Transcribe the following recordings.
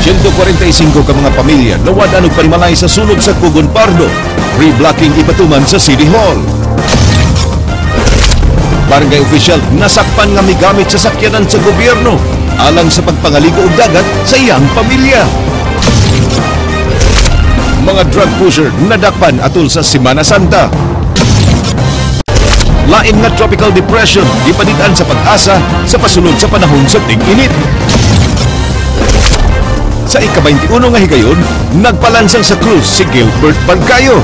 145 ka mga pamilya nawad-an og panimalay sa sunog sa Kugon Pardo. Reblocking ipatuman sa City Hall. Barangay official nasakpan nga migamit sa sakyanan sa gobyerno alang sa pagpangaligo og dagat sa iyang pamilya. Mga drug pusher nadakpan atol sa Semana Santa. Lain nga tropical depression gipanid-an sa pag-asa sa pasulod sa panahon sa ting-init. Sa ika-21 nga higayon, nagpalansang sa krus si Gilbert Barcayo.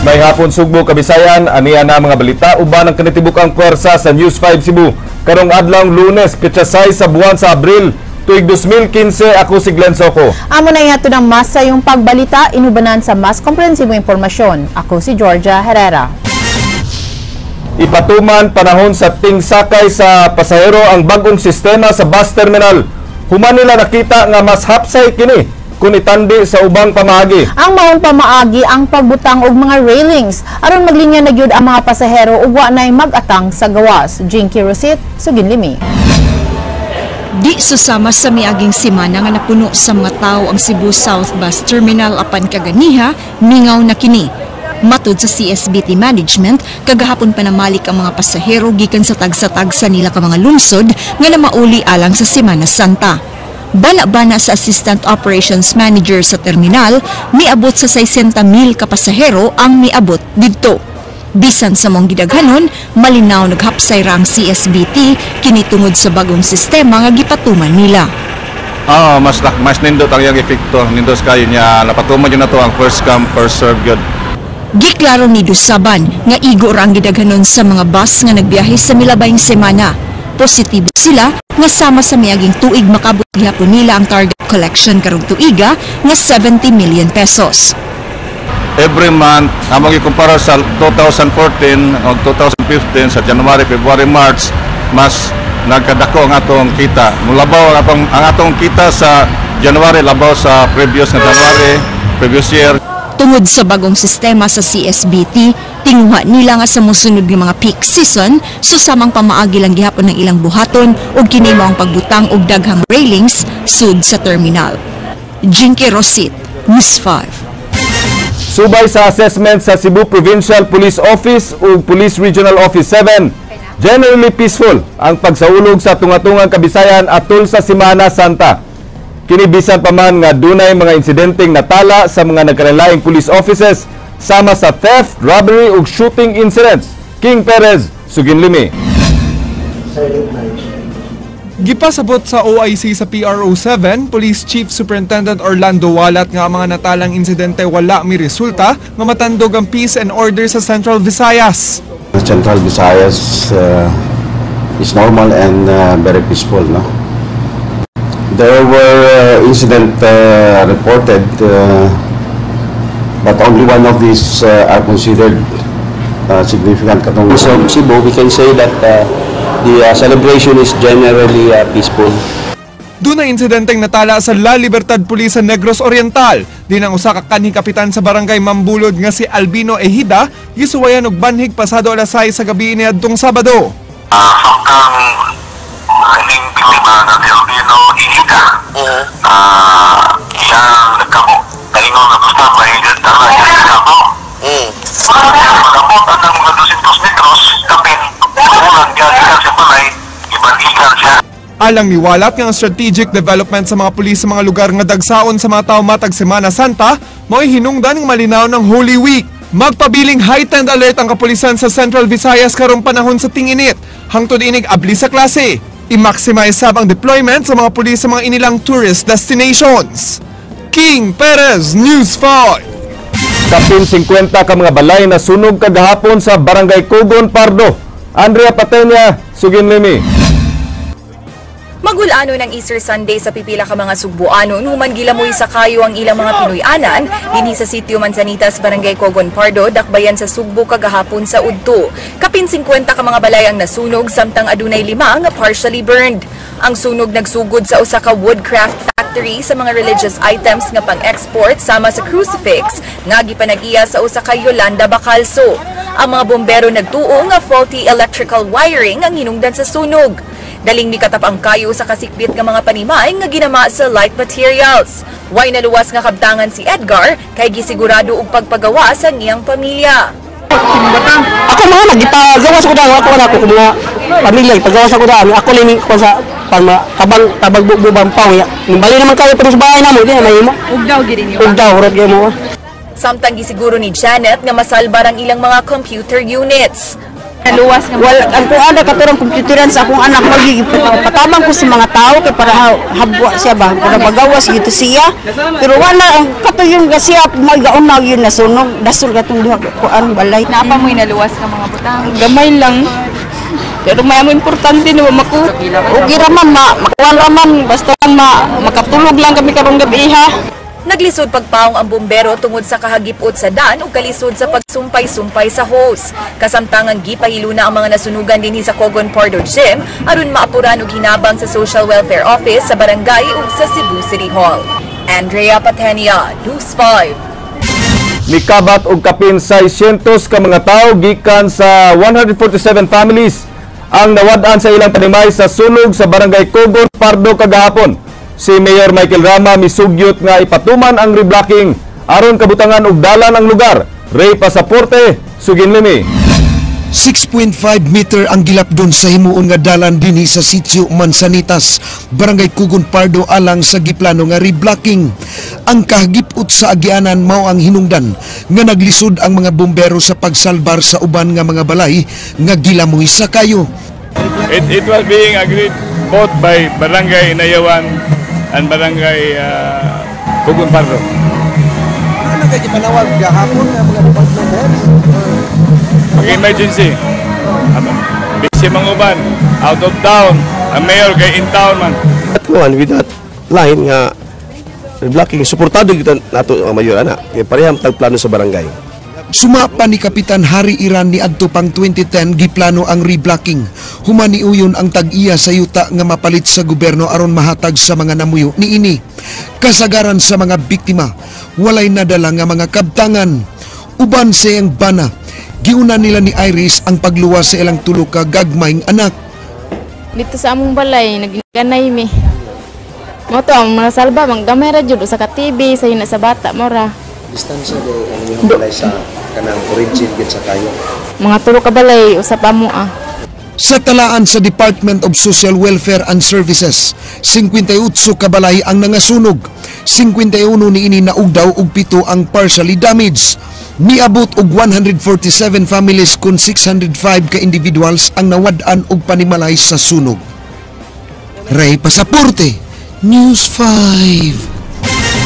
May hapon Sugbo, Kabisayan, aniya na mga balita uban ang kanitibuk ang puwersa sa News 5 Cebu. Karong adlaw Lunes, petsa 6 sa buwan sa Abril, tuig 2015, ako si Glenn Soco. Amo na ihato ng mas sa iyong pagbalita, inubanan sa mas komprehensibong impormasyon. Ako si Georgia Herrera. Ipatuman panahon sa tingsakay sa pasahero ang bagong sistema sa bus terminal. Human nila nakita nga mas hapsay kini kung itandi sa ubang pamaagi. Ang maong pamaagi ang pagbutang og mga railings aron maglinya na gyud ang mga pasahero ug wa nay mag-atang sa gawas. Jinky Rosit, Suginlimi. Di susama sa miaging semana nga napuno sa mga tao ang Cebu South Bus Terminal apan kaganiha, mingaw na kini. Matud sa CSBT management, kagahapon pa namalik ang mga pasahero gikan sa tagsa-tagsa nila ka mga lungsod nga namauli alang sa Semana Santa. Bana-bana sa Assistant Operations Manager sa terminal, miabot sa 60,000 ka pasahero ang miabot didto. Bisan sa mong gidaghanon, malinaw naghapsay ra ang CSBT kini tungod sa bagong sistema nga gipatuman nila. Mas nindot ang iyang epekto, nindot kayo niya napatuman yun na to ang first come first serve gyud. Giklaro ni Dusaban nga igo ra ang gidaghanon sa mga bus nga nagbiyahe sa milabayng semana. Positibo sila nga sama sa miaging tuig makabot gihapon nila ang target collection karong tuiga nga 70 million pesos. Every month, among ikumpara sa 2014 o 2015 sa January, February, March, mas nagkadako ang atong kita. Mulabaw ang atong kita sa January, labaw sa previous nga January, previous year. Tungod sa bagong sistema sa CSBT, tinguha nila nga sa mosunod nga mga peak season, susamang pamaagi lang gihapon ng ilang buhaton ug kini mao ang pagbutang og daghang railings sud sa terminal. Jinky Rosit, News 5. Subay sa assessment sa Cebu Provincial Police Office ug Police Regional Office 7, generally peaceful ang pagsaulog sa tunga-tungang Kabisayan atol sa Semana Santa. Kini bisan pa man nga dunay mga insidenteng natala sa mga nagkalain police offices sama sa theft, robbery ug shooting incidents. King Perez, Suginlimi. Gipasabot sa OIC sa PRO 7, Police Chief Superintendent Orlando Walat nga ang mga natalang insidente wala mi resulta nga matandog ang peace and order sa Central Visayas. Central Visayas is normal and very peaceful, no? There were incident reported, but only one of these are considered significant. Katong So, Cebu, we can say that the celebration is generally peaceful. Doon ang insidenteng natala sa La Libertad Police sa Negros Oriental. Din ang usa ka kanhi kapitan sa barangay Mambulod nga si Albino Ejida, gisuwayan og banhig pasado alas 6 sa gabi niadtong Sabado. Samtang ining biktima nga si Albino Ejida, iyang nagkamo, kaingon nga basta may dala siya sa kamo. Pag-abot ang mga 200 metros, kapin, ulan gikan sa balay, ibanhigan siya. Alang ni Walat nga ang strategic development sa mga pulis sa mga lugar nga dagsaon sa mga tao matag Semana Santa, mao'y hinungdan ng malinaw ng Holy Week. Magpabiling heightened alert ang kapulisan sa Central Visayas karong panahon sa tinginit. Hangtod inig abli sa klase. I-maximize sab ang deployment sa mga pulis sa mga inilang tourist destinations. King Perez, News 5. Kapin 50 ka mga balay na sunog kagahapon sa Barangay Kugon, Pardo. Andrea Patenya, Suginlimi. Magulano ng Easter Sunday sa pipila ka mga Sugbuanon, human gilamoy sa kayo ang ilang mga Pinoy-anan, dinhi sa sitio Manzanitas, Barangay Cogon Pardo, dakbayan sa Sugbo kagahapon sa Udto. Kapin 50 ka mga balay ang nasunog, samtang adunay 5 nga partially burned. Ang sunog nagsugod sa usa ka woodcraft factory factory sa mga religious items nga pang-export sama sa crucifix nga gipanag-iya sa usa ka Yolanda Bacalso. Ang mga bombero nagtuo nga faulty electrical wiring ang hinungdan sa sunog. Daling mikatap ang kayo sa kasikbit nga mga panimay nga ginama sa light materials. Way naluwas nga kabtangan si Edgar kay gisigurado og pagpagawa sa iyang pamilya. Ako mga nagipagawas ko daan, ako na ako mga pamilya, ipagawas ako daan. Ako lang ko sa tabang tabag bubang paw ya. Nimbali naman kayo pero sa bahay namo di na mahimo. Ugdaw gid ninyo. Ugdaw rot gyud mo. Samtang gisiguro ni Janet nga masalbar ang ilang mga computer units. Naluwas nga wala ang kuan na katurang komputeran sa akong anak, magiging patabang ko sa mga tao kay para habwa siya ba, para magawas gito siya, pero wala ang katuyon ga siya magauna yun nasunog dasol katong duha kuan balay. Naa mo'y naluwas nga mga butang? Gamay lang, pero may amo importante na mako okay ra man, makuan ra man, basta ma makatulog lang kami karong gabi ha. Naglisod pagpaong ang bumbero tungod sa kahagipot sa daan ug kalisod sa pagsumpay-sumpay sa hose. Kasamtangang gipahiluna ang mga nasunugan dinhi sa Cogon Pardo Gym aron maapuran og hinabang sa Social Welfare Office sa barangay ug sa Cebu City Hall. Andrea Patenia, News 5. Mikabat og kapin 600 ka mga tawo gikan sa 147 families ang nawad-an sa ilang panimay sa sunog sa barangay Cogon Pardo kagahapon. Si Mayor Michael Rama misugyot nga ipatuman ang reblocking aron kabutangan og dalan ang lugar. Ray Pasaporte, Suginlimi. 6.5 meter ang gilapdon sa himuon nga dalan dinhi sa sitio Manzanitas, Barangay Kugon Pardo alang sa giplano nga reblocking. Ang kahagipot sa agianan mao ang hinungdan nga naglisod ang mga bumbero sa pagsalbar sa uban nga mga balay nga gilamoy sa kayo. It was being agreed both by Barangay Inayawan and Barangay Kugon Pardo. Ano kay gipanawag gahapon nga mga department heads? Pag emergency. Busy mga uban, out of town, ang mayor kay in town man. At kuan with that line nga blocking, suportado gyud nato ang mayor ana. Kay parehang tagplano sa barangay. Sumapa ni Kapitan Harry Iran ni adto pang 2010 giplano ang reblocking. Human niuyon ang tag-iya sa yuta nga mapalit sa gobyerno aron mahatag sa mga namuyo niini. Kasagaran sa mga biktima, walay nadala nga mga kabtangan. Uban sa iyang bana, giuna nila ni Iris ang pagluwas sa ilang tulo ka gagmayng anak. Dito sa among balay, nagganay mi. Mo to ang mga salba, mga gamay ra jud usa ka TV, sayo na sa bata mora. Distansya do ang inyong balay sa kanang origin gid sa kayo? Mga tulo ka balay usa pa mo ah. Sa talaan sa Department of Social Welfare and Services, 58 ka balay ang nangasunog. 51 niini naugdaw ug 7 ang partially damaged. Miabot og 147 families kun 605 ka individuals ang nawad-an og panimalay sa sunog. Ray Pasaporte, News 5.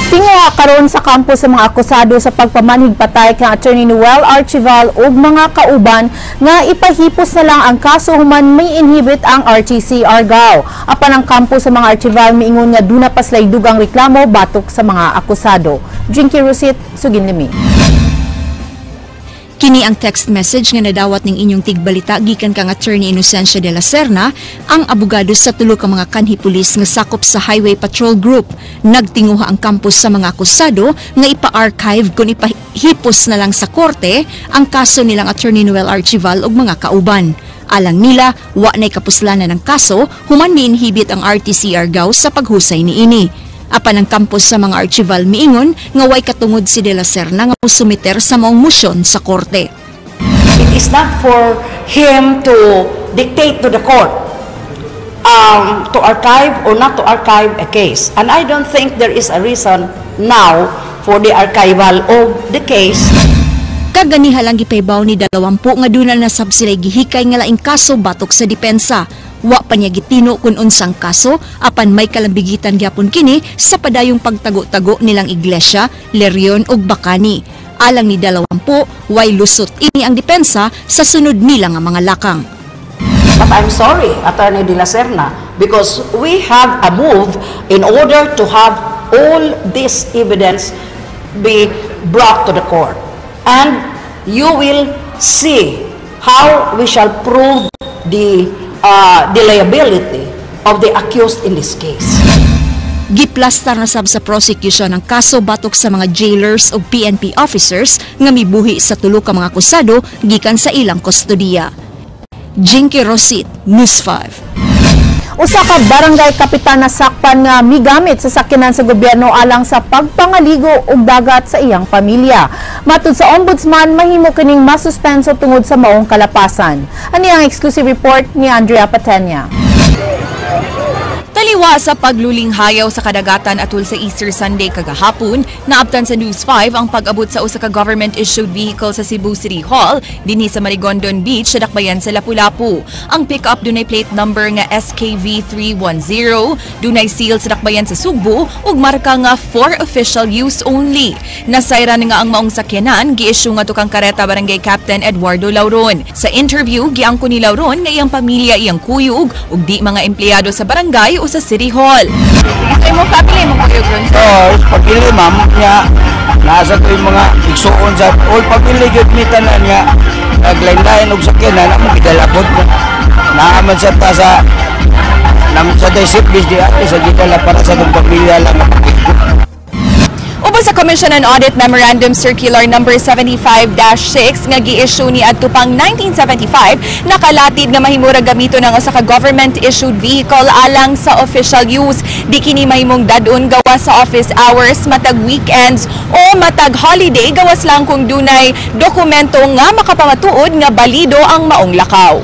Tinguha karon sa kampo sa mga akusado sa pagpamanhig patay kang Attorney Noel Archival ug mga kauban nga ipahipos na lang ang kaso human may inhibit ang RTC Argao. Apan ang kampo sa mga Archival miingon nga duna pa sila'y dugang reklamo batok sa mga akusado. Jinky Rosit, Suginlimi. Kini ang text message nga nadawat ning inyong tigbalita gikan kang Attorney Inocencio de la Serna, ang abogado sa tulo ka mga kanhi pulis nga sakop sa Highway Patrol Group. Nagtinguha ang kampus sa mga akusado nga ipa-archive kung ipahipos na lang sa korte ang kaso nilang Attorney Noel Archival ug mga kauban. Alang nila, wa na'y kapuslanan ng kaso human miinhibit ang RTC Argao sa paghusay niini. Apan ang kampus sa mga Archival miingon nga way katungod si De La Serna nga mosumiter sa maong motion sa korte. It is not for him to dictate to the court to archive or not to archive a case. And I don't think there is a reason now for the archival of the case. Kaganiha lang gipaybaw ni 20 nga duna na sab sila gihikay nga laing kaso batok sa depensa. Wa pa niya gitino kung unsang kaso apan may kalambigitan gyapon kini sa padayong pagtago-tago nilang Iglesia, Lerion ug Bacani. Alang ni 20, way lusot ini ang depensa sa sunod nila nga mga lakang. But I'm sorry, Attorney De La Serna, because we have a move in order to have all this evidence be brought to the court. And you will see how we shall prove the liability of the accused in this case. Giplastar na sab sa prosecution ang kaso batok sa mga jailers o PNP officers nga mibuhi sa tulo ka mga akusado gikan sa ilang kustodiya. Jinky Rosit, News 5. Usa ka barangay kapitan nasakpan nga migamit sa sakyanan sa gobyerno alang sa pagpangaligo og dagat sa iyang pamilya. Matud sa ombudsman, mahimo kining masuspenso tungod sa maong kalapasan. Ani ang exclusive report ni Andrea Patenya. Taliwa sa paglulinghayaw sa kadagatan atul sa Easter Sunday kagahapon, naabtan sa News 5 ang pag-abot sa usa ka government-issued vehicle sa Cebu City Hall dinhi sa Marigondon Beach sa dakbayan sa Lapu-Lapu. Ang pick-up dunay plate number nga SKV 310, dunay seal sa dakbayan sa Sugbo ug marka nga for official use only. Nasayran nga ang maong sakyanan gi-issue nga kang Kareta Barangay Captain Eduardo Lauron. Sa interview, giangko ni Lauron nga iyang pamilya iyang kuyog ug di mga empleyado sa barangay o sa City Hall. Gusto mo family mo kuyog ron? Oo, pagili ma'am niya, nasa ko yung mga igsuon sa all pamilya gyud mi tanan niya. Naglain-lain og sakyanan amo gidalabot na. Naaman sa ta sa naman sa day service di ate sa gidala para sa atong pamilya lang. Ubos sa Commission on Audit Memorandum Circular Number 75-6 nga gi-issue ni adto pang 1975, nakalatid nga mahimura gamito ng usa ka government-issued vehicle alang sa official use. Di kini mahimong dadon gawas sa office hours, matag weekends o matag holiday, gawas lang kung dunay dokumento nga makapamatuod nga balido ang maong lakaw.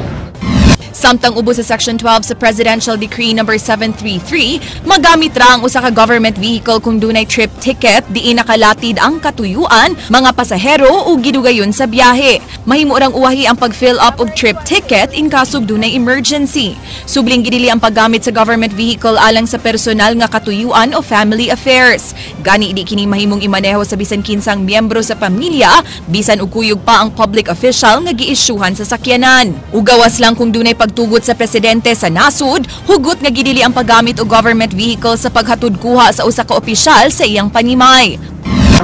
Samtang ubos sa Section 12 sa Presidential Decree Number 733, magamit ra ang usa ka government vehicle kung dunay trip ticket, diin nakalatid ang katuyuan, mga pasahero ug gidugayon sa biyahe. Mahimo rang uwahi ang pag-fill up og trip ticket in kaso dunay emergency. Subling gidili ang paggamit sa government vehicle alang sa personal nga katuyuan o family affairs. Gani di kini mahimong imaneho sa bisan kinsang miyembro sa pamilya, bisan og kuyog pa ang public official nga giisyuhan sa sakyanan. Ugawas lang kung dunay pagtugot sa presidente sa nasud, hugot nga gidili ang paggamit og government vehicle sa paghatod kuha sa usa ka opisyal sa iyang panimay.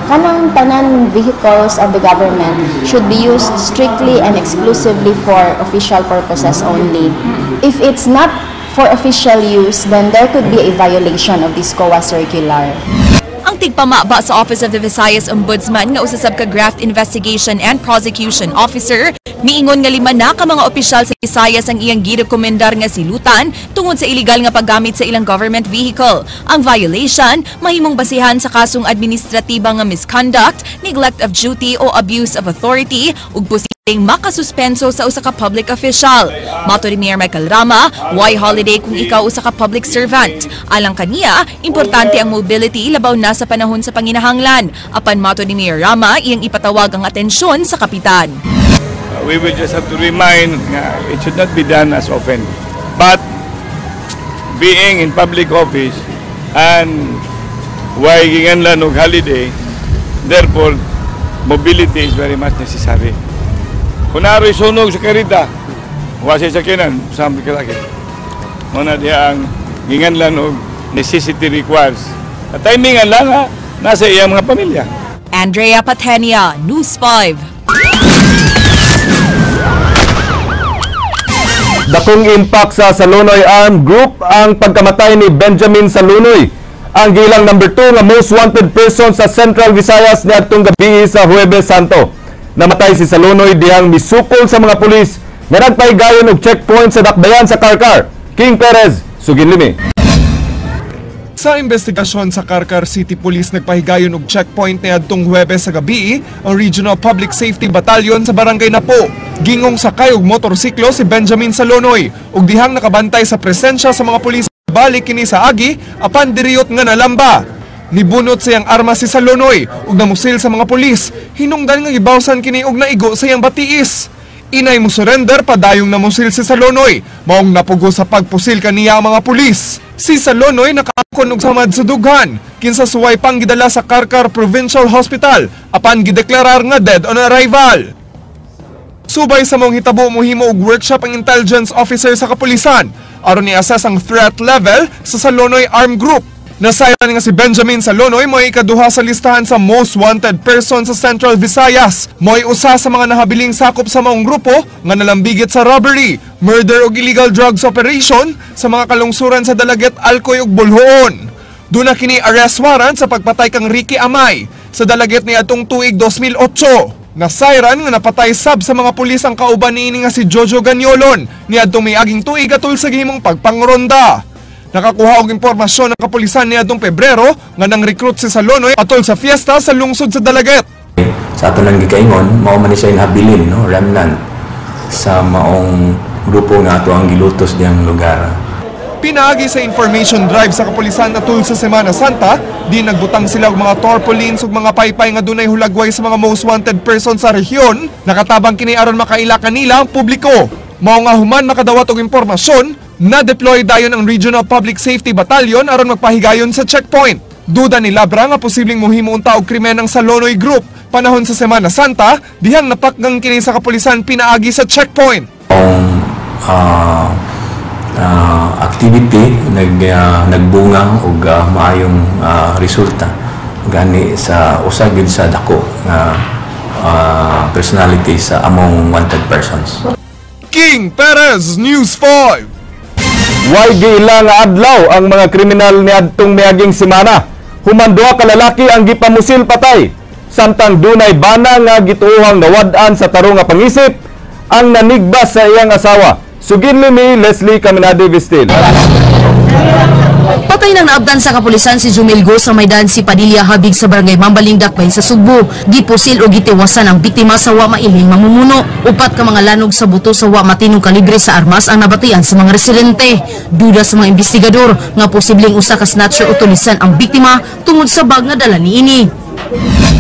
Kanang tanan vehicles of the government should be used strictly and exclusively for official purposes only. If it's not for official use, then there could be a violation of this COA circular. Ang tigpamaba sa Office of the Visayas Ombudsman nga usasab ka graft investigation and prosecution officer, miingon nga 5 na ka mga opisyal sa Visayas ang iyang girekomendar nga silutan tungod sa illegal nga paggamit sa ilang government vehicle. Ang violation mahimong basihan sa kasong administratiba nga misconduct, neglect of duty o abuse of authority ug posibleng makasuspenso sa usa ka public official. Mato ni Mayor Michael Rama, why holiday kung ikaw usa ka public servant? Alang kaniya, importante ang mobility labaw na sa panahon sa panginahanglan. Apan mato ni Mayor Rama, iyang ipatawag ang atensyon sa kapitan. We will just have to remind nga it should not be done as often. But being in public office and why ginganlan og holiday, therefore mobility is very much necessary. Kung naroy sunog sa karita, wa siya sakyanan, saan ka lagi? Muna diya ang ginganlan og necessity requires. At timingan lang ha, nasa iyang mga pamilya. Andrea Patenia, News 5. Dakong impact sa Salonoy Armed Group ang pagkamatay ni Benjamin Salonoy, ang gilang number 2 nga most wanted person sa Central Visayas niadtong gabi sa Huwebes Santo. Namatay si Salonoy dihang misukol sa mga pulis nga nagpahigayon og checkpoint sa dakbayan sa Carcar. King Perez, Suginlimi. Sa investigasyon sa Carcar City Police, nagpahigayon og checkpoint niadtong Huwebes sa gabi ang Regional Public Safety Battalion sa Barangay Napo. Gingong sakay og motorsiklo si Benjamin Salonoy ug dihang nakabantay sa presensya sa mga pulis, balik kini sa agi apan diriyot nga nalamba. Nibunot sa iyang arma si Salonoy ug namusil sa mga pulis, hinungdan nga gibawsan kini og naigo sa iyang batiis. Inay mo surrender padayong namusil si Salonoy, maong napugo sa pagpusil kaniya ang mga pulis. Si Salonoy nakaangkon og samad sa dughan, kinsa suway pang gidala sa Carcar Provincial Hospital apan gideklarar nga dead on arrival. Subay sa mong hitabo, mohimo og workshop ang intelligence officer sa kapulisan aron ni-assess ang threat level sa Salonoy Armed Group. Nasayran nga si Benjamin Salonoy mo'y ikaduha sa listahan sa most wanted person sa Central Visayas. Mo'y usa sa mga nahabiling sakop sa maong grupo nga nalambigit sa robbery, murder ug illegal drugs operation sa mga kalungsuran sa Dalaguete, Alcoy ug Boljoon. Duna kini arrest warrant sa pagpatay kang Ricky Amay sa Dalaguete niadtong tuig 2008. Nasayran nga napatay sab sa mga pulis ang kauban niini nga si Jojo Ganyolon niadtong miaging tuig atol sa gihimong pagpangronda. Nakakuha og impormasyon ang kapulisan niadtong Pebrero nga nang recruit si Salonoy atol sa fiesta sa lungsod sa Dalaguete. Sa ato nang gikaingon, mao man ni siya inhabilin, no, remnant sa maong grupo nga ato ang gilutos diyang lugar. Pinaagi sa information drive sa kapulisan atol sa Semana Santa, di nagbutang sila og mga tarpaulins ug mga paypay nga dunay hulagway sa mga most wanted person sa rehiyon, nakatabang kini aron makaila kanila ang publiko. Mao nga human makadawat og impormasyon, na-deploy dayon ang Regional Public Safety Battalion aron magpahigayon sa checkpoint. Duda ni Labra nga posibleng mohimo unta og krimen ang Salonoy Group panahon sa Semana Santa, dihang napakgang kini sa kapulisan pinaagi sa checkpoint. Ang activity nagbunga og maayong resulta gani sa usa gyud sa dako nga personality sa among wanted persons. King Perez, News 5. Way giila nga adlaw ang mga kriminal niadtong miaging semana. Human duha ka lalaki ang gipamusil patay. Samtang dunay bana nga gituohang nawad-an sa tarong nga pangisip ang nanigba sa iyang asawa. Suginli ni Leslie Caminade Vistil. Patay nang naabdan sa kapulisan si Jumil Go sa Maydan si Padilla Habig sa barangay Mambaling Dakbayan sa Sugbo. Gipusil o gitiwasan ang biktima sa wa mailing mamumuno. Upat ka mga lanog sa buto sa wa matinong kalibre sa armas ang nabatian sa mga residente. Duda sa mga investigador nga posibleng usa ka snatcher o tulisan ang biktima tungod sa bag nga dala niini.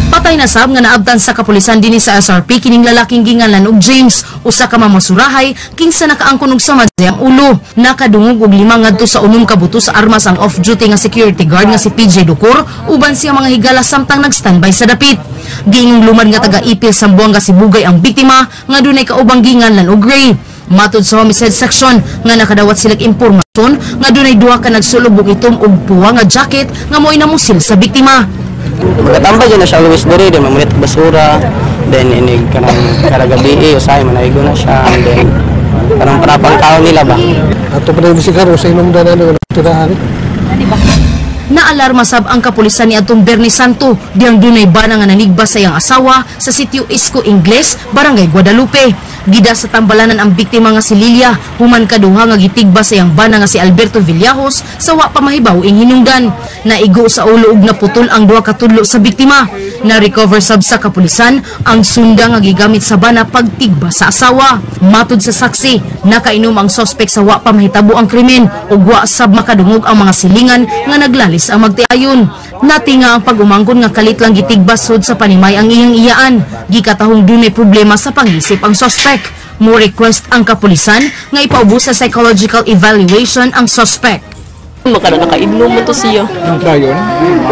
Patay na sab nga naabtan sa kapulisan dinhi sa SRP kining lalaking gingalan og James, usa ka mamasurahay kinsa nakaangkon og sama sa iyang ulo. Nakadungog og 5 ngadto sa 6 ka buto sa armas ang off-duty nga security guard nga si PJ Ducor uban siya mga higala samtang nagstandby sa dapit. Giingong lumad nga taga-Ipil Sambuanga Sibugay ang biktima nga dunay kaubang gingalan og Gray. Matod sa homicide section nga nakadawat silag impormasyon nga dunay duha ka nagsulob og itom og puwa nga jacket nga mo'y namusil sa biktima. Magatambay dyan na siya always diri, then mamulit basura, then inig kanang karagabi, usahay manaigo na siya, and then kanang parapang tao nila ba. Ato pa rin sigaro sa inom na na tirahan. Naalarma sab ang kapulisan ni atong Bernie Santo diyang dunay bana nga nanigba sa iyang asawa sa sitio Isko Ingles, Barangay Guadalupe. Gida sa tambalanan ang biktima nga si Lilia, human kaduha nga gitigba sa iyang bana nga si Alberto Villajos sa wa pa mahibaw ing hinungdan. Naigo sa ulo ug naputol ang duha ka tudlo sa biktima. Na-recover sab sa kapulisan ang sunda nga gigamit sa bana pagtigba sa asawa. Matud sa saksi, nakainom ang sospek sa wa pa mahitabo ang krimen ug wa sab makadungog ang mga silingan nga naglalis ang magtiayon. Natinga ang pag-umangkon nga kalit lang gitigba sud sa panimay ang iyang iyaan. Gikatahong dunay problema sa pangisip ang sospek. Mo request ang kapulisan nga ipaubos sa psychological evaluation ang sospek. Makara nakainom mo to siya. Dayon?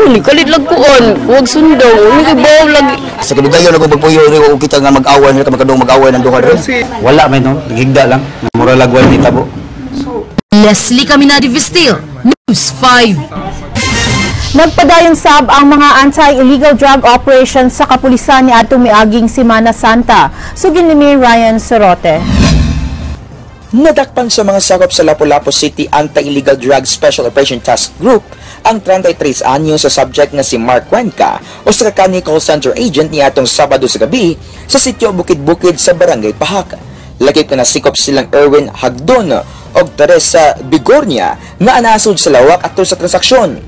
Uli, kalit lang kuon. Huwag sundaw. Uli, kay baw lagi. Sa kinugayon ako pagpuyo rin o kita nga mag-away nila magkadong mag-away ng duha rin. Wala may no, gigda lang. Mura lagway ni tabo. Leslie Caminade Vistil, News 5. Nagpadayon sab ang mga anti-illegal drug operations sa kapulisan ni atong miaging Semana Santa. Sugin ni Ryan Sorote. Nadakpan sa mga sakop sa Lapu-Lapu City Anti-Illegal Drug Special Operation Task Group ang 33 anyo sa subject nga si Mark Cuenca o sa kakani call center agent ni atong Sabado sa gabi sa sitio Bukid-Bukid sa Barangay Pahak. Lakip na nasikop silang Erwin Hagdon og Teresa Bigornia nga anasod sa lawak atol sa transaksyon.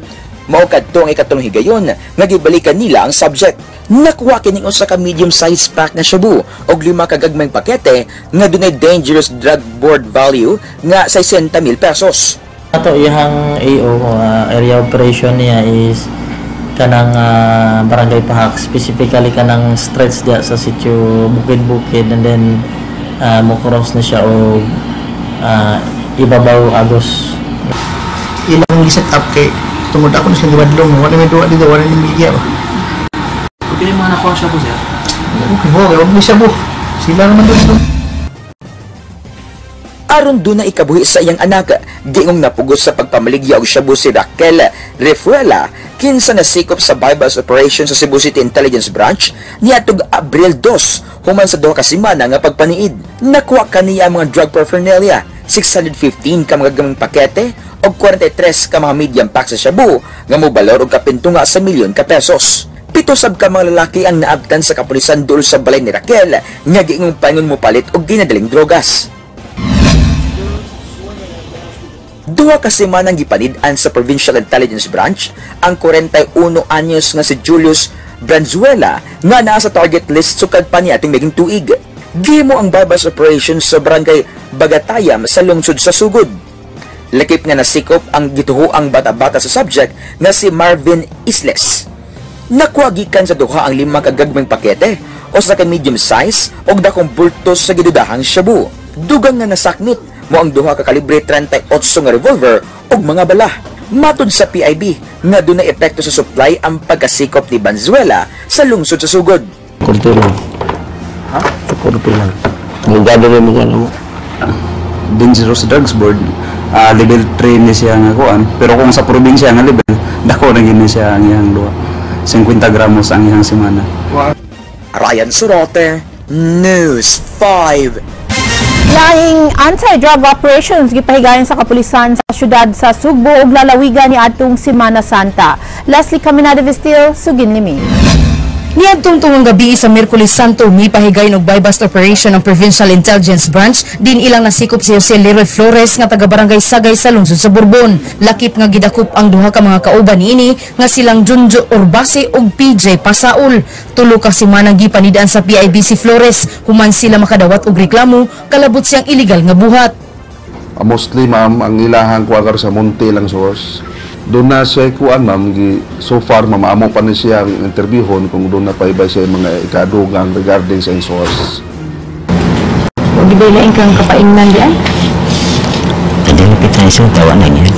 Mao kadto ang ikatulong higayon nga gibalikan nila ang subject. Nakuha kining usa ka medium size pack na shabu og 5 ka gagmayng pakete nga dunay dangerous drug board value nga 60,000 pesos. Ato iyang AO, area operation niya is kanang Barangay Pahak, specifically kanang stretch diya sa sitio Bukid-Bukid, and then mo cross na siya og Ibabaw Agos. Ilang gi-set up kay tungod ako na silang gibadlong, wala may duwa dito, wala may media ba. Pili mga nakuha siya po, sir? Okay, wag mo siya po. Sila naman doon. Aron doon na ikabuhi sa iyang anak, giingong napugos sa pagpamaligya og shabu si Raquel Refuela, kinsa nasikop sa Bybus Operation sa Cebu City Intelligence Branch niadtong Abril 2, human sa 2 ka semana nga pagpaniid. Nakuha kaniya ang mga drug paraphernalia, 615 ka mga gamang pakete og 43 ka mga medium pack sa shabu nga mobalor og kapintunga sa milyon ka pesos. 7 sab ka mga lalaki ang naabtan sa kapulisan duol sa balay ni Raquel nga giingong paingon mopalit og ginadaling drogas. 2 ka semana ang gipanid-an sa Provincial Intelligence Branch ang 41 anyos nga si Julius Branzuela nga naa sa target list sukad pa ni ating maging tuig. Gihimo ang bypass operation sa barangay Bagatayam sa lungsod sa Sugod. Lakip nga nasikop ang gituhoang bata-bata sa subject nga si Marvin Isles. Nakuha gikan sa duha ang 5 ka gagmayng pakete o sa ka medium size og dakong bultos sa gidudahang shabu. Dugang nga nasakmit mo ang 2 ka kalibre 38 nga revolver ug mga bala. Matud sa PIB nga dunay epekto sa supply ang pagkasikop ni Banzuela sa lungsod sa Sugod. Kurti lang. Ha? Kurti lang. Mugado rin mo mo. Dangerous Drugs Board, level 3 ni siya nga kuan, pero kung sa probinsya nga level, dako na gini siya ang iyang duha. 50 gramos ang iyang semana. Ryan Sorote, News 5. Laing anti-drug operations gipahigayon sa kapulisan sa syudad sa Sugbo ug lalawigan ni adtong Semana Santa. Leslie Caminada Vestil, sugin nimi. Niadtong tungong gabi sa Miyerkules Santo, mipahigayon og buy-bust operation ang Provincial Intelligence Branch din ilang nasikop si Jose Leroy Flores nga taga Barangay Sagay sa lungsod sa Borbon. Lakip nga gidakop ang duha ka mga kauban niini nga silang Junjo Orbase ug PJ Pasaol. Tulo ka semana gipanidaan sa PIB si Flores human sila makadawat og reklamo kalabot siyang illegal nga buhat. Mostly ma'am, ang ilahang kuha sa Monte lang source. Doon na siya kuan ma'am, so far ma'am, amo pa ni siya ang interviewon kung doon na paibay siya mga ikadugang regarding sa source. Di ba ilaing kang kapaingnan di ay? Kadalapit na isang tawa na niya.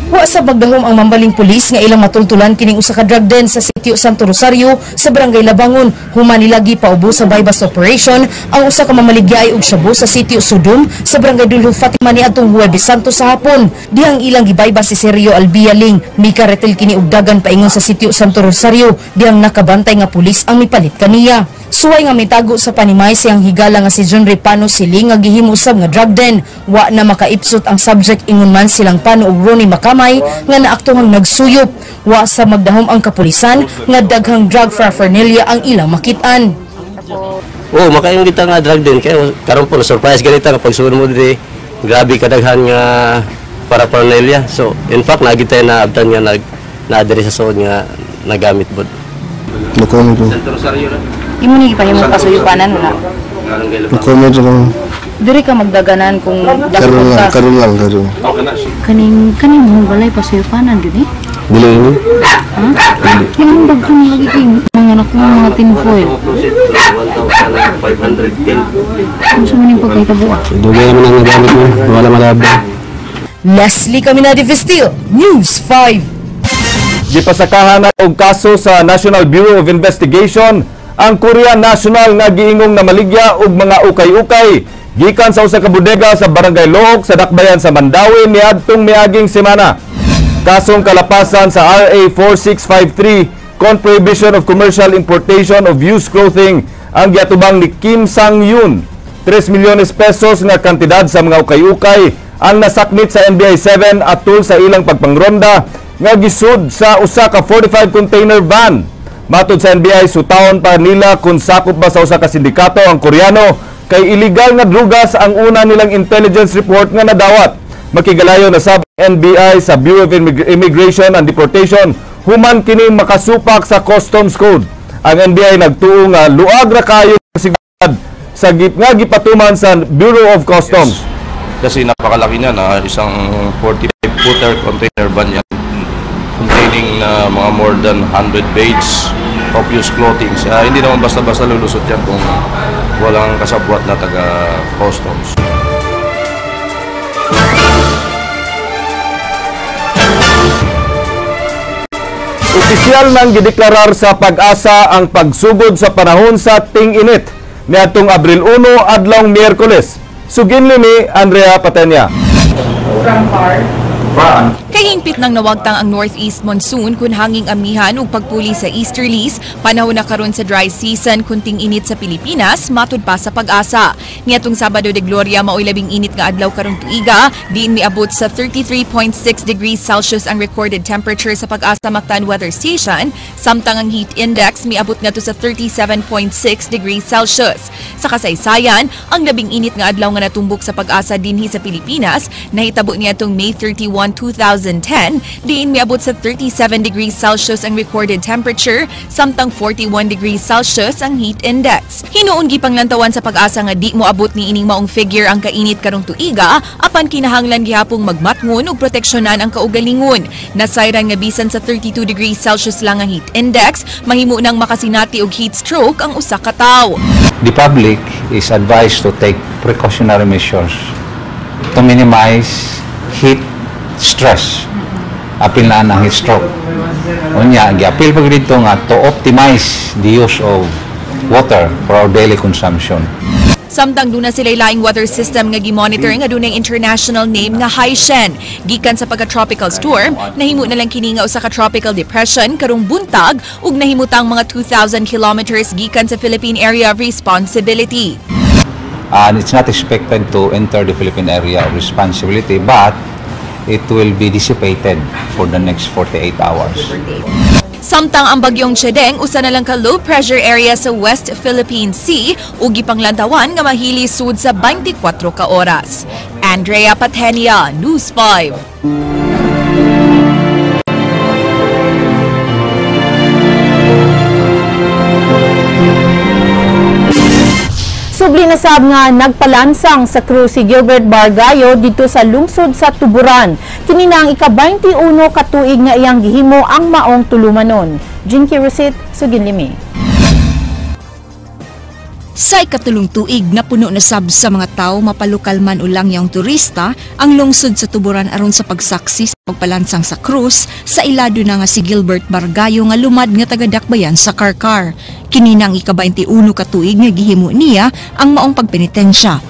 Wa sa bagdahom ang mambaling pulis nga ilang matultulan kining usa ka drug den sa sitio Santo Rosario sa Barangay Labangon. Human nila gipaubo sa buy-bust operation ang usa ka mamaligyay og shabu sa sitio Sudum sa Barangay Dulho Fatima niadtong Huwebes Santo sa hapon. Dihang ilang gibaybas si Sergio Albialing. Mikaretel kini og dagan paingon sa sitio Santo Rosario dihang nakabantay nga pulis ang mipalit kaniya. Suway nga mitago sa panimay siyang higala nga si John Repano Siling nga gihimo usab nga drug den. Wa na makaipsot ang subject ingon man silang Pano og Ronnie Makamay nga naaktuhang nagsuyop. Wa sa magdahom ang kapulisan nga daghang drug paraphernalia ang ilang makit-an. Oo, makaingon kita nga drug den kay karon po surprise ganita nga pagsulod mo diri, grabe kadaghan nga paraphernalia. So in fact nagi tayo na abtan nga nag naa diri sa suod nga nagamit bod. No comment ko. Santo Rosario ra. Imo ni gipahimo kasuyupanan wala. No comment ko. Diri ka magdaganan kung Karon lang, ka. karon lang, karon. Kaning mo balay pasuyupanan gyud eh. Dili ini. Ha? Yung daghan lagi kay mga anak mo mga tinfoil. 1,510. Unsa man ning pagkahitabo ah? Dugay naman ang nagamit mo, wala malabo. Leslie Caminada Vestil, News 5. Gipasakahan na og kaso sa National Bureau of Investigation ang Korean National nga giingong namaligya og mga ukay-ukay gikan sa usa ka bodega sa Barangay Looc sa Dakbayan sa Mandaue niadtong miaging semana. Kasong kalapasan sa RA 4653 con prohibition of commercial importation of used clothing ang giatubang ni Kim Sang-yoon. 3 milyones pesos nga kantidad sa mga ukay-ukay ang nasakmit sa NBI 7 atul sa ilang pagpangronda nga gisud sa usa ka 45 container van. Matod sa NBI, sutaon pa nila kung sakop ba sa usa ka sindikato ang Koreano kay illegal nga drugas ang una nilang intelligence report nga nadawat. Makigalayo na sab NBI sa Bureau of Immigration and Deportation human kini makasupak sa Customs Code. Ang NBI nagtuo nga luag ra kayo seguridad sa nga gipatuman sa Bureau of Customs. Yes. Kasi napakalaki niya na isang 45-footer container van yan, containing na mga more than 100 bales of used clothing. Hindi naman basta-basta lulusot yan kung walang kasabwat na taga-customs. Opisyal nang gideklarar sa Pag-asa ang pagsugod sa panahon sa ting-init niadtong Abril 1 adlawng Miyerkules. Suginli ni Andrea Patenya. From far? Kay hingpit nang nawagtang ang northeast monsoon kun hanging amihan ug pagpuli sa easterlies, panahon na karon sa dry season kunting init sa Pilipinas, matud pa sa Pag-asa. Niadtong Sabado de Gloria maoy labing init nga adlaw karong tuiga, diin miabot sa 33.6 degrees Celsius ang recorded temperature sa Pag-asa Mactan Weather Station, samtang ang heat index miabot ngadto sa 37.6 degrees Celsius. Sa kasaysayan, ang labing init nga adlaw nga natumbok sa Pag-asa dinhi sa Pilipinas nahitabo niadtong May 31, 2010, diin miabot sa 37 degrees Celsius ang recorded temperature, samtang 41 degrees Celsius ang heat index. Hinuon gipanglantawan sa Pag-asa nga di moabot ni ining maong figure ang kainit karong tuiga, apan kinahanglan gihapong magmatngon ug proteksyonan ang kaugalingon. Nasayran nga bisan sa 32 degrees Celsius lang ang heat index, mahimo nang makasinati og heat stroke ang usa ka tawo. The public is advised to take precautionary measures to minimize heat stress. Apil na ang heat stroke. Unya, giapil pa dito nga to optimize the use of water for our daily consumption. Samtang duna sila laing weather system nga gi-monitor nga dunay international name nga Haishen. Gikan sa pagka-tropical storm, nahimo na lang kini nga usa ka tropical depression karong buntag ug nahimutang mga 2,000 kilometers gikan sa Philippine Area of Responsibility. And it's not expected to enter the Philippine Area of Responsibility, but it will be dissipated for the next 48 hours. Samtang ang bagyong Chedeng usa na lang ka low pressure area sa West Philippine Sea ug gipanglantawan nga mahili sud sa 24 ka oras. Andrea Patenia, News 5. Subli na sab nga nagpalansang sa krus si Gilbert Bargallo dito sa lungsod sa Tuburan. Kini na ang ika-21 ka tuig nga iyang gihimo ang maong tulumanon. Jinky Rosit, Suginlimi. Sa ikatulong tuig na puno na sab sa mga tao mapalukal man ulang yung turista ang lungsod sa Tuburan aron sa pagsaksi sa pagpalansang sa krus sa ilado na nga si Gilbert Bargallo nga lumad nga taga-Dakbayan sa Karkar. Kini na ang ika-21 ka tuig nga gihimo niya ang maong pagpenitensya.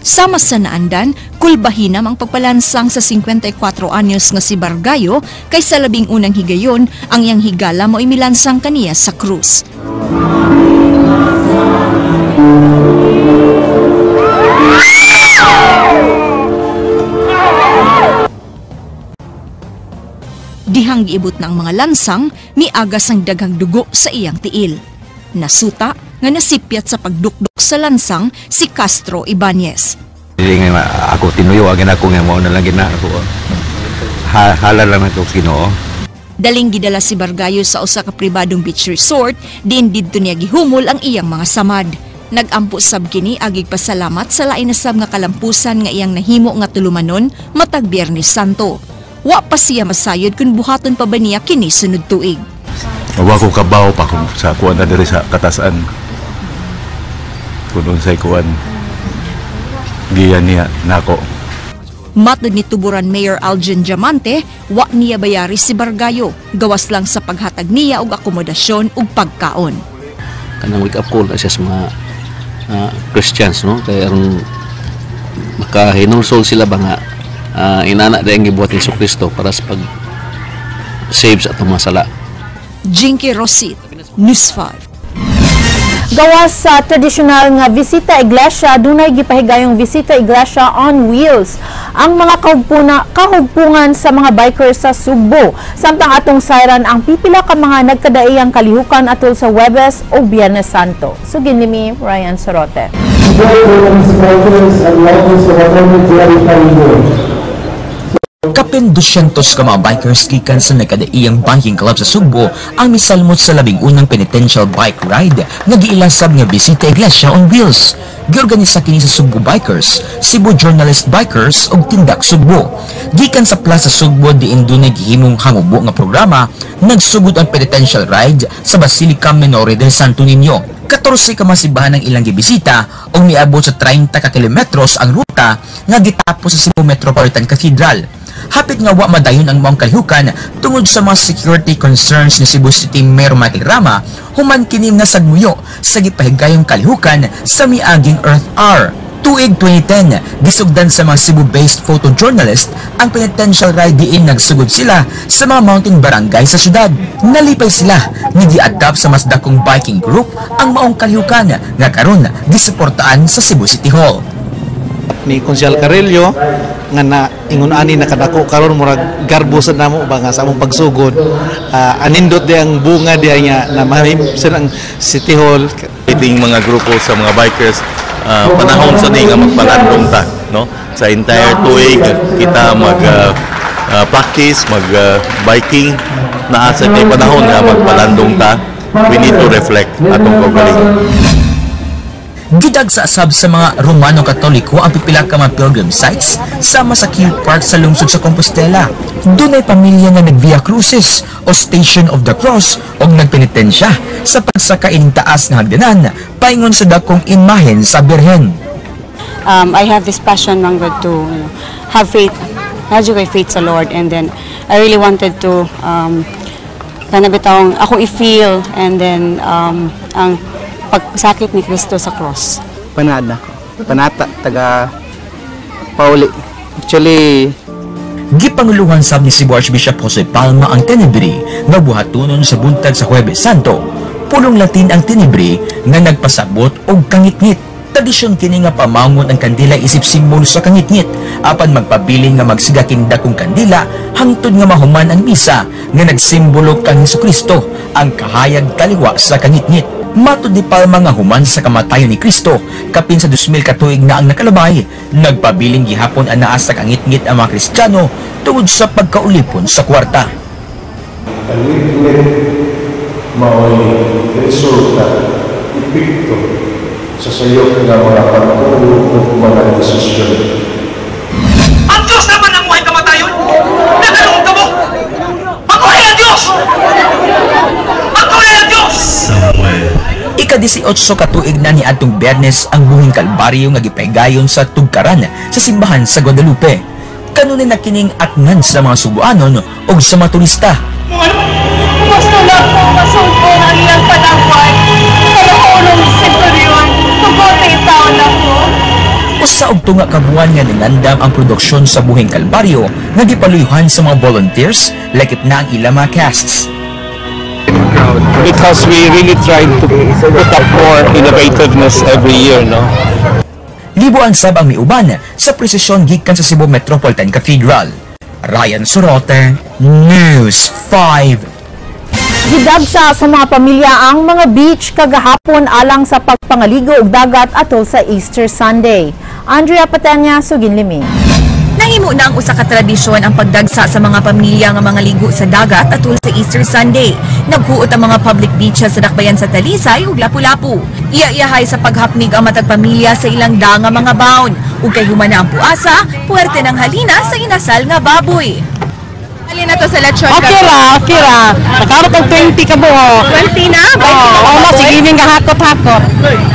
Sama sa naandan, kulbahinam ang pagpalansang sa 54 anyos nga si Bargallo kay sa 11 higayon ang iyang higala mo'y milansang kaniya sa krus. Dihang giibot na ang mga lansang, miagas ang daghang dugo sa iyang tiil. Nasuta nga nasipyat sa pagdukdok sa lansang si Castro Ibanez. Hindi nga ako tinuyo, agin ako nga mao na lang gina ako. Hala lang ako Ginoo. Daling gidala si Bargallo sa usa ka pribadong beach resort, diin didto niya gihumol ang iyang mga samad. Nagampo sab kini agig pasalamat sa lain na sab nga kalampusan nga iyang nahimo nga tulumanon matag Biyernes Santo. Wa pa siya masayod kun buhaton pa ba niya kini sunod tuig. Wa ko kabaw pa kung sa kuan na diri sa katasan. Kun unsay kuan giya niya nako. Matod ni Tuburan Mayor Algin Diamante, wa niya bayari si Bargallo, gawas lang sa paghatag niya og akomodasyon ug pagkaon. Kanang wake up call na siya sa mga Christians, no? Kaya aron makahinulsol sila ba nga inana dayang gibuhat ni Jesucristo para sa pag save sa atong mga sala. Jinky Rosit, News 5. Gawas sa tradisyonal nga Visita Iglesia, dunay gipahigayong Visita Iglesia on Wheels ang mga kahugpungan sa mga bikers sa Sugbo. Samtang atong sayran ang pipila ka mga nagkadaiyang kalihukan atol sa Huwebes o Biyernes Santo. Suginlimi, Ryan Sorote. Kapin 200 ka mga bikers gikan sa nagkadaiyang biking club sa Sugbo ang misalmot sa 11 penitential bike ride nga giilasab nga Bisita Iglesia on Wheels. Giorganisa kini sa Sugbo Bikers, Cebu Journalist Bikers ug Tindak Sugbo. Gikan sa Plaza Sugbo diin dunay gihimong hangubo nga programa, nagsugod ang penitential ride sa Basilica Minore del Santo Niño. 14 ka mga simbahan ang ilang gibisita ug miabot sa 30 ka kilometros ang ruta nga gitapos sa Cebu Metropolitan Cathedral. Hapit nga wa madayon ang maong kalihukan tungod sa mga security concerns ni Cebu City Mayor Michael Rama human kini nga sagmuyo sa gipahigayong kalihukan sa miaging Earth Hour. Tuig 2010, gisugdan sa mga Cebu-based photojournalist ang penitential ride diin nagsugod sila sa mga mountain barangay sa syudad. Nalipay sila nga gi-adapt sa mas dakong biking group ang maong kalihukan nga karon gisuportaan sa Cebu City Hall. Ni Konsehal Carillo nga na ingon ani nakadako karon, murag garbo sa namo ba nga sa among pagsugod, anindot di ang bunga diya nga na mahim sa ang City Hall. Iting mga grupo sa mga bikers, panahon sa ni nga magpalandong ta, no, sa entire tuig kita mag practice mag biking naa sa kay panahon nga magpalandong ta. We need to reflect atong kaugalingon. Gidagsa sab sa mga Romano Katoliko ang pipila ka mga pilgrim sites sama sa Q Park sa lungsod sa Compostela. Dunay pamilya nga nag-Via Crucis o Station of the Cross o nagpenitensya sa pagsaka ining taas nga hagdanan paingon sa dakong imahen sa Birhen. I have this passion, man gud, to have faith. Naa ko'y faith sa Lord, and then I really wanted to kana bitawng ako i-feel and then ang pagsakit ni Kristo sa cross. Panada ko. Panata, taga Pauli. Actually, gipanguluhan sab ni Cebu Archbishop Jose Palma ang Tenebrae nga buhatonon sa buntag sa Huwebes Santo. Pulong Latin ang Tenebrae nga nagpasabot og kangitngit. Tradisyon kini nga pamangon ang kandila isip simbolo sa kangitngit apan magpabilin nga magsiga kining dakong kandila hangtod nga mahuman ang misa nga nagsimbolo kang Hesukristo ang kahayag kaliwa sa kangitngit. Matud ni Palma nga human sa kamatayon ni Kristo, kapin sa 2000 katuig na ang nakalabay, nagpabilin gihapon anaa sa kangitngit ang mga Kristiyano tungod sa pagkaulipon sa kwarta. Ang ngitngit mao'y resulta, epekto sa sayo nga mga pagtuo o mga desisyon. Ang Diyos naman ang buhay kamatayon! Nakalungkot ka mo! Mabuhay ang Diyos! Mabuhay ang Diyos! Ika-18 katuig na ni adtong Biyernes ang buhing Kalbaryo nga gipahigayon sa tugkaran sa simbahan sa Guadalupe. Kanunay na kining atngan sa mga Subuanon o sa mga turista. Gusto lang po masumpong ang iyang panaway. Kalakulong senturyon, tugote taon na po. Usa og tunga ka buwan nga ningandam ang produksyon sa buhing Kalbaryo nga gipaluyuhan sa mga volunteers lakip na ang ilang mga casts. Because we really try to put up more innovativeness every year, no? Libuan sab ang miuban sa presisyon gikan sa Cebu Metropolitan Cathedral. Ryan Sorote, News 5. Gidagsa sa mga pamilya ang mga beach kagahapon alang sa pagpangaligo og dagat atol sa Easter Sunday. Andrea Patenya, Suginlimi. Nahimo na ang usa ka tradisyon ang pagdagsa sa mga pamilya nga mga ligo sa dagat atol sa Easter Sunday. Naghuot ang mga public beaches sa dakbayan sa Talisay ug Lapu-Lapu. Iya-iyahay sa paghapnig ang matag pamilya sa ilang da nga mga baon. Ug kay human na ang puasa, puwerte ng halina sa inasal nga baboy. Alin na to sa lechon? Okay ra, okay ra. Nakaabot og 20 ka buo. 20 na? 20 Oo, ka oh, baboy? Sige ning hakot-hakot.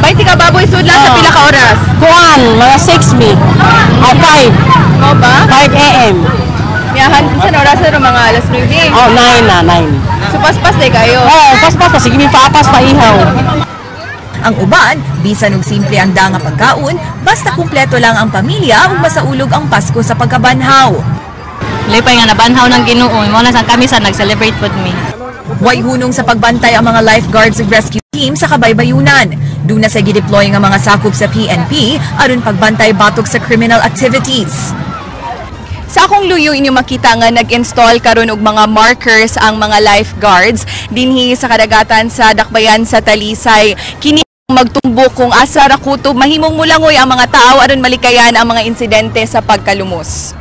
20 ka baboy sudla sa pila ka oras? Kuan, mga 6 mi. Ah, 5. Mo ba? 5 a.m. Miyahan sa oras na mga alas 9. Oh, 9 na, 9. So paspas day kayo? Oh, paspas pa sige mi paapas pa ihaw. Ang uban, bisan og simple ang da nga pagkaon, basta kumpleto lang ang pamilya ug masaulog ang Pasko sa pagkabanhaw. Lipay nga nabanhaw ng Ginoo, mo na sang kami sa nag-celebrate pod mi. Way hunong sa pagbantay ang mga lifeguards ug rescue team sa kabaybayunan. Duna sa gideploy nga mga sakop sa PNP aron pagbantay batok sa criminal activities. Sa akong luyo inyo makita nga nag-install karon og mga markers ang mga lifeguards dinhi sa kadagatan sa dakbayan sa Talisay. Kini magtumbok kung asa ra kutob mahimong mulangoy ang mga tao aron malikayan ang mga insidente sa pagkalumos.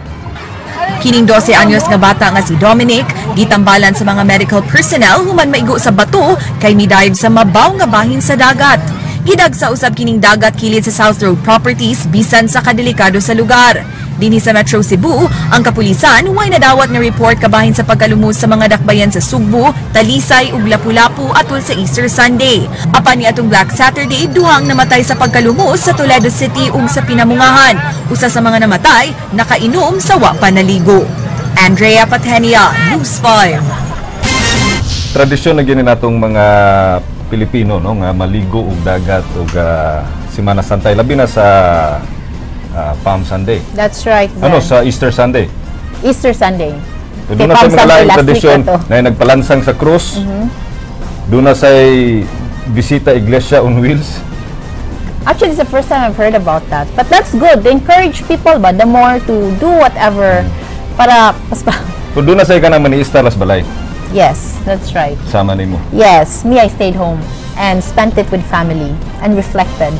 Kining 12 anyos nga bata nga si Dominic, gitambalan sa mga medical personnel human maigo sa bato kay midive sa mabaw nga bahin sa dagat. Gidagsa usab kining dagat kilid sa South Road Properties bisan sa kadelikado sa lugar. Dinhi sa Metro Cebu, ang kapulisan way nadawat nga report kabahin sa pagkalumos sa mga dakbayan sa Sugbo, Talisay ug Lapu-Lapu atol sa Easter Sunday. Apan ni atong Black Saturday, duhang namatay sa pagkalumos sa Toledo City ug sa Pinamungahan. Usa sa mga namatay, nakainom sa wa pa naligo. Andrea Patenia, News 5. Tradisyon na gini natong mga Pilipino, no, nga maligo og dagat og Semana Santa, labi na sa Palm Sunday. That's right, Ben. Ano sa Easter Sunday? Easter Sunday. So, Kay doon na sa Palm mga Sunday laing last week tradisyon na to. Na nagpalansang sa krus. Doon na say bisita iglesia on wheels. Actually, it's the first time I've heard about that. But that's good. They encourage people ba the more to do whatever para mas So doon na say ka na maniistar las balay. Yes, that's right. Sama nimo. Yes, me, I stayed home and spent it with family and reflected.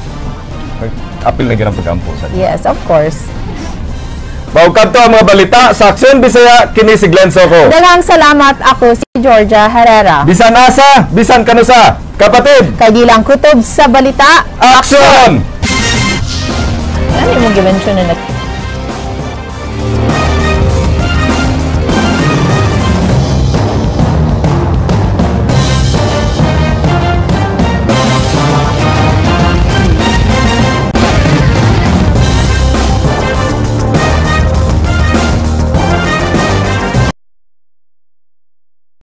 Apil na gyud ang pagampo sa. Yes, of course. Mao kadto ang mga balita sa Aksyon Bisaya, kini si Glenn Soco. Daghang salamat, ako si Georgia Herrera. Bisan asa, bisan kanusa, kapatid. Kay dilang kutob sa balita. Aksyon! Ano mo gimension na